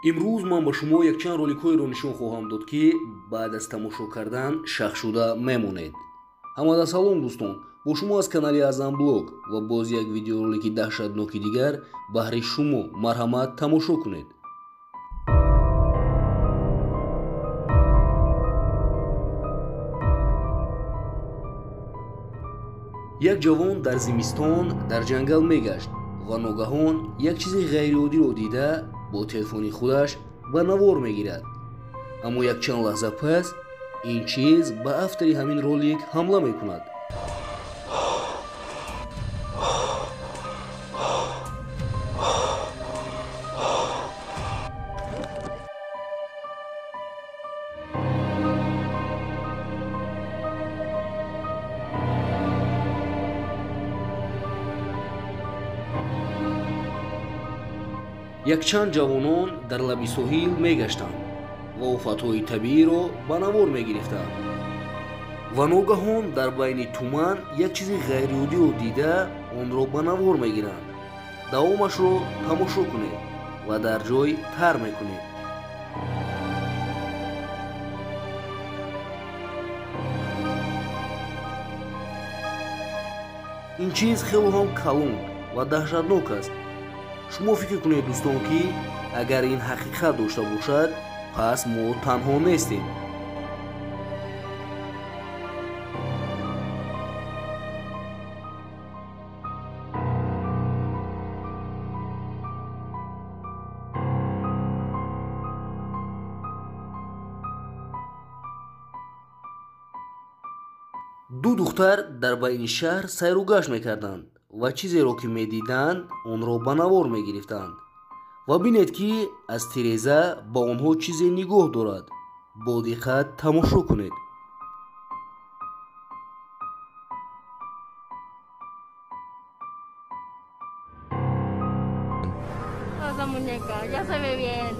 Имрӯз ман ба шумо якчанд роликҳоеро нишон хоҳам дод, ки баъд аз тамошо кардан шахшуда мемонед. Ҳамада салом дӯстон, бо шумо аз канали Азам Блог ва боз як видеоролики даҳшатноки дигар баҳри шумо. Марҳамат, тамошо кунед. Як ҷавон дар зимистон дар ҷангал мегашт ва ногаҳон як чизи ғайриоддиро дида бо телефони худаш ба навор мегирад. Аммо якчанд лаҳза пас ин чиз ба автори ҳамин ролик ҳамла мекунад. Якчанд ҷавонон дар лаби соҳил мегаштанд ва офатҳои табииро ба навор мегирифтанд ва ногаҳон дар байни туман як чизи ғайриоддиро дида онро ба навор мегиранд. Давомашро тамошо кунед ва дар ҷой тар мекунед. Ин чиз хело ҳам калон ва даҳшатнок аст. Шумо фикр кунед дӯстон, ки агар ин ҳақиқат дошта бошад, пас мо танҳо нестем. Ду духтар дар байни шаҳр сайру гашт мекарданд ва чизеро ки медиданд онро ба навор мегирифтанд. Ва бинед, ки аз тиреза ба онҳо чизе нигоҳ дорад. Бо диққат тамошо кунед. Esa muñeca, ya se ve bien.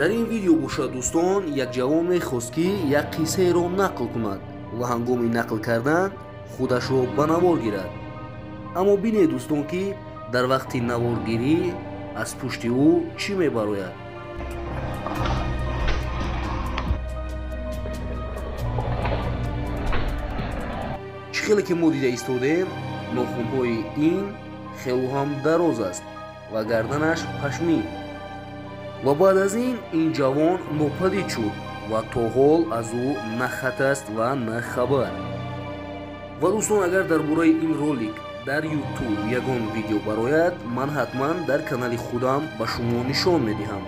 Дар ин видео бошад дӯстон, як ҷавон мехост, ки як қиссаеро нақл кунад ва ҳангоми нақл кардан худашро ба навор гирад. Аммо бинед дӯстон, ки дар вақти наворгирӣ аз пушти ӯ чӣ мебарояд. Чӣ хеле ки мо дида истодем, нохунҳои ин хело ҳам дароз аст ва гарданаш пашмин. Ва баъд аз ин ин ҷавон нопадид шуд ва то ҳол аз ӯ на хат аст ва на хабар. Ва дӯстон, агар дар бораи ин ролик дар YouTube ягон видео барояд, ман ҳатман дар канали худам ба шумо нишон медиҳам.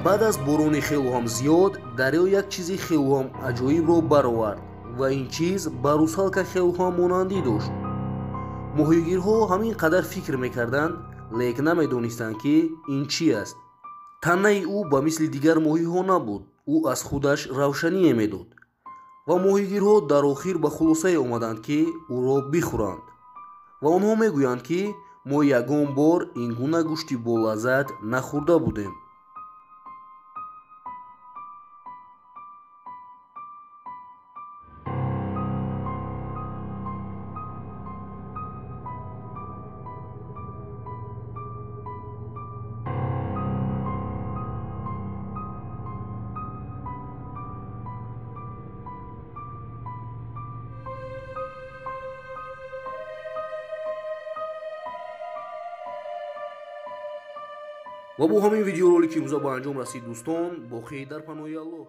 Баъд аз борони хело ҳам зиёд, дарё як чизи хело ҳам аҷоибро баровард ва ин чиз ба русалка хело ҳам монандӣ дошт. Моҳигирҳо ҳамин қадар фикр мекарданд, лек намедонистанд, ки ин чӣ аст. Танаи ӯ ба мисли дигар моҳиҳо набуд, ӯ аз худаш равшание медод. Ва моҳигирҳо дар охир ба хулосае омаданд, ки ӯро бихӯранд. Ва онҳо мегӯянд, ки мо ягон бор ин гуна гӯшти болаззат нахӯрда будем. Ва бо ҳамин видеоролики имрӯза ба анҷом расид дӯстон. Боқӣ дар паноҳи Аллоҳ.